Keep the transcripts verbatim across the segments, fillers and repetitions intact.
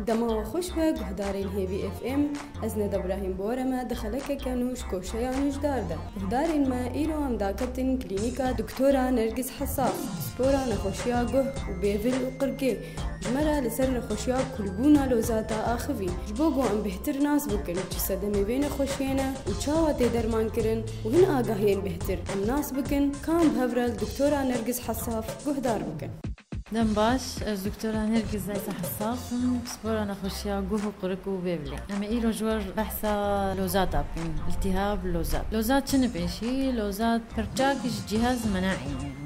Dema we xweş be, guhdarên Hêvî F M, ez Neda Brahîm Bore me di xelekeke nû ji koşeya nûjdar de. Guhdarên me, îro em daketin klînîka Doktora Nergiz Hesas, pispora nexweşiya guh û bêvil û qirkê, ji me re li ser nexweşiya kûlbûna lozata axivî. Ji bo ku em bêhtir nas bikin çi sedemê vê nexweşiyê ne û çawa tê derman kirin û hin agahiyên bêhtir em nas bikin, ka em bi hev re li Doktora Nergiz Hesas guhdar bikin. Dem baş, ez Doktora Nergiz Hesas im, pispora nexweşiya guh û qurik û bêvilê. Em ê îro ji we re behsa lozata bikin, îltîhab lozat. Lozat çi ne pêşî? Lozat perçak ji cihaz menaî,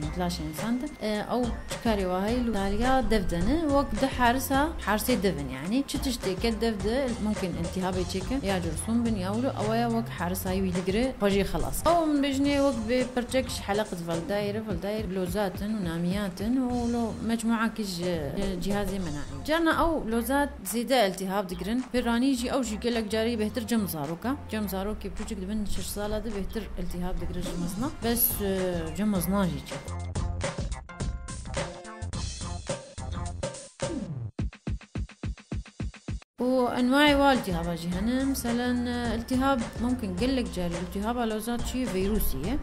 yanî laşê însan de. E, ew çi karê wa heye? Li daliya dev de ne, wek di harisa, harisê dev in yanî. Çi tiştê ke dev de, mumkin îltîhabê çêke, ya cursûm bin, ya wilo, ew ya wek harisayî wî digire, xwe jê xelas. Ew em bêjinê wek bi perçek ji heleq di veldayê re, veldayê lozat in û namiyat in û lo mecmuakî ji, e, cihazê menaî. Carna ew lozat zêde îltîhab digirin. Pêranî jî ew jî gelek carî bêhtir cem zaroka. Cem zarokê piçûk dibin şeş sala de bêhtir îltîhab digire ji mezna. Bes, e, cem mezna jî çi. Û enwayê wa îltîhaba jî hene. Meselen, îltîhab mumkin gelek carî îltîhaba lozat çi ye? Vîrusî ye.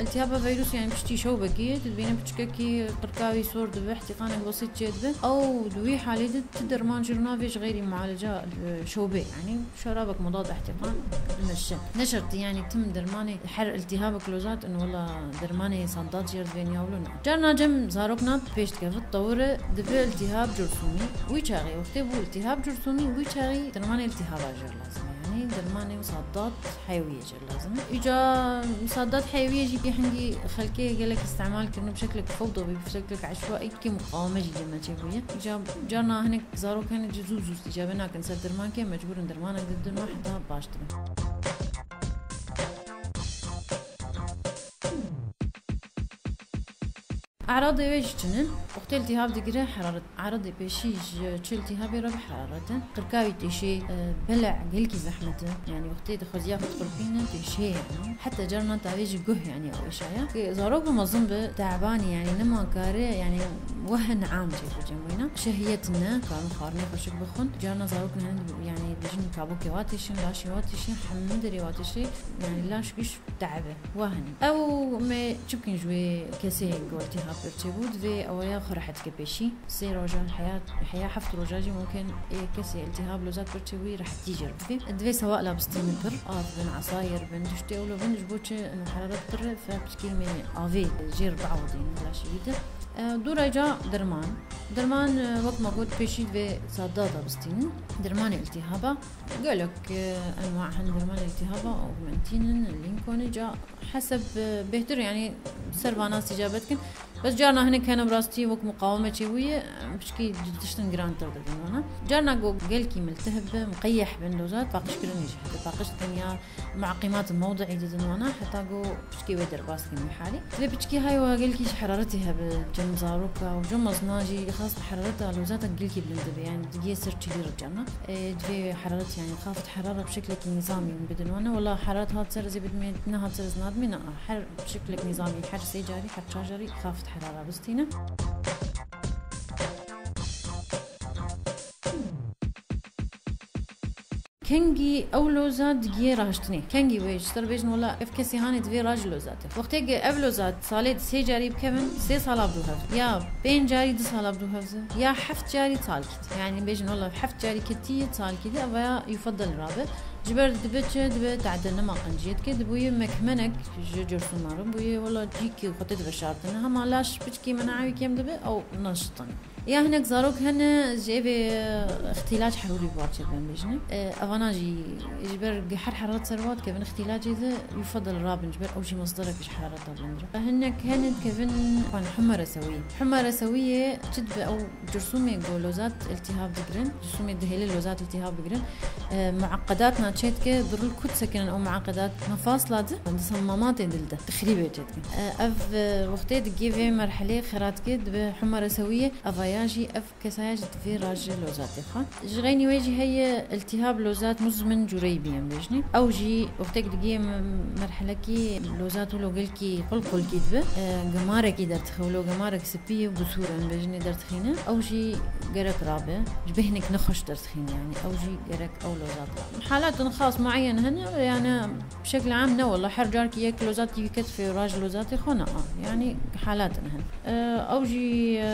Îltîhaba vîrusî, yanî piştî şewbekî, tu dibîne piçikekî qirka wî sor dibe, îhtîqanek besît çê dibe. Ew di wî halê de ti derman jî navê ji xeyrî mualeca, e, şewbê, yanî şerabek mudad îhtîqan dimeşe. Ne şertî, yanî tim dermanê her îltîhabek lozat in, wela dermanê sadat jê re divê niya wilo ne. Carna cem zarok na pêş dikeve, tewire dibe îltîhab cursûmî. Wî çaxê wextê bû îltîhab cursûmî, wî çaxê dermanê îltîhaba jê re lazim e. Yanî dermanê sadat heyewiyê jê re lazim e. Îca sadat heyewiyê jî kê hingî xelkê gelek îstemal kirine bi şeklek fewdawî, bi şeklek eşwaî, kê muqaweme jî cem me çêbûye. Îca carna hinek zarok hene cî zû zû îcabe nakin ser dermankê, mecbûr in dermanek didin û heta baş dibin. Eradê wê jî çi ne? Wextê îltîhab digire heraret. Eradê pêşî ji çi îltîhabê re bi heraret e. Qirka wî têşê, e, belê gelkî zehmet e. Yanî wextê dixwaze ya xwe diqirpîne têşê yanî. Heta carna tavê ji guh yanî ew êşa ye. Ke zarok bi mezin bi tebanî yanî nema kare yanî weh niam çêbû cem wîna. Şehiyet ne, karin xwarinê xweşik bixwin. Carna zarok ne hene yanî dijin kabokê wa têşin, laşê wa têşin, hemû derê wa têşê. Yanî laş giş te'ebe. Wa hene. Ew me çi bikin ji wê kesê ku îltîhab pir çêbû, divê ew ya xwe rehet ke pêşî. Sê rojan heya, heya heft roja jî mumkin ê kesê îltîhab lozat pir çêbûyî rehetî jê re bidê. Divê sewala bistînin pir, av bin, esayir bin, tiştê wilo bin, ji bo çi heraret pir e, fe piçkî me avê jê re biawidînin laşê wî de. E, dû reca derman. Derman, e, wek me got pêşî divê sadada bistînin. Dermanê îltîhaba. Gelek, e, enwa hene dermanê îltîhaba, augmentin in, lincoln in, ca heseb, e, bêhtir, yanî ser vana îcabe dikin. Bes carna hinek hene bi rastî wek muqaweme çêbûye, piçkî tiştin girantir didin wana. Carna ku gelkî miltehib be, muqeyyeh bin lozat, paqijkirinê jî hebe. Paqij dikin ya muaqîmat mewdi'î didin wana, heta ku piçkî wê derbas dikin wî halî. Divê piçkî hay wa gelkî ji heraretê hebe, cem zaroka û cem mezna jî xas herareta lozata gelkî bilind dibe, yanî digê ser çilî re carna. E, divê heraret, yanî xafet herara bi şeklekî nîzamî bidin wana. Wela heraret hat ser ez ê bidimê, nehat ser ez nadimê, na, her bi şeklek nîzamî, her sê carî, her çar carî xafet herara bistîne. Kengî ew loza digiyê rahiştinê. Kengî wê ji ser bêjin, wela ev kesê hanê divê rajî lozatê. Wextê ke ev lozat salê di sê carî bikevin, sê sala bi dû hevze. Ya pênc carî du sala bi dû hevze. Ya heft carî salkî. Yanî bêjin, wela heft carî ketî salkî de, ev ya yufedel rabe. Ji ber dibe çi, dibe te'de nema qenciyê dike, dibûye mekmenek ji cursûma re. Bûye wela cîkî xwe tê diveşartine. Hema laş piçkî menaewî kêm dibe, ew naşitin. Ya hinek zarok hene ji êvê, e, îxtîlac herûrî bi wan çêdibin bêjin. E, evana jî ji ber her heraret ser wan dikevin îxtîlacê de yufedel rabin ji ber ew jî mesderek ji herareta bilind re. Hinek hene dikevin wan huma resewiyê. Huma resewiyê çi dibe ew cursûmê ku lozat îltîhab digirin, cursûmê dihêlê lozat îltîhab bigirin. E, mueqedatna çê dike, durul ku disekinin ew mueqedat mefasla de, di semamatê dil de, tixrîbê çê dike. E, ev, e, wextê digê vê merhelê xera dike, dibe huma resewiyê, eva Ya jî ev kesaya jî divê raje lozatê xwe. Ji xeynî wê jî heye iltihab lozat muzmin cûreyî bî em bêjinê. Ew jî wextek digê me-, merhelekî lozat wilo gelkî qulqulkî dibe. E, gemarekî derdixe, wilo gemarek spî û bisûr em bêjinê derdixîne. Ew jî gerek rabe. Ji bêhnek nexweş derdixîne yani. Ew jî gerek ew lozat rabe. Halatin xas muayyen hene yani. Bi şekil am ne wela her carekî yek lozatî wî ketifê û raj lozatê xwe ne a. Yani halatin hene. E, ew jî, e,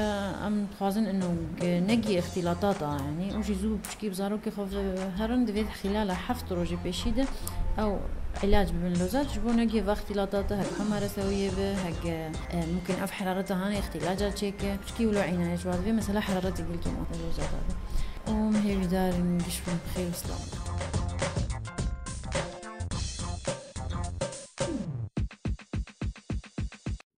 em dixwazin ino ge-, negî îxtîlatata yani. Ew jî zû piçkî bi zarokê xwe ve herin divê xîlala heft rojê pêşî de ew îlac bibin lozat. Ji bo negî ve îxtîlatata hek hema resewiyê be, hek, e, mumkin ev herareta hanê îxtîlaca çêke. Piçkî wilo înaye ji wa divê mesela heraretê gelkî mate lozata be. Û em hêvîdar in giş bin xêr û selamet.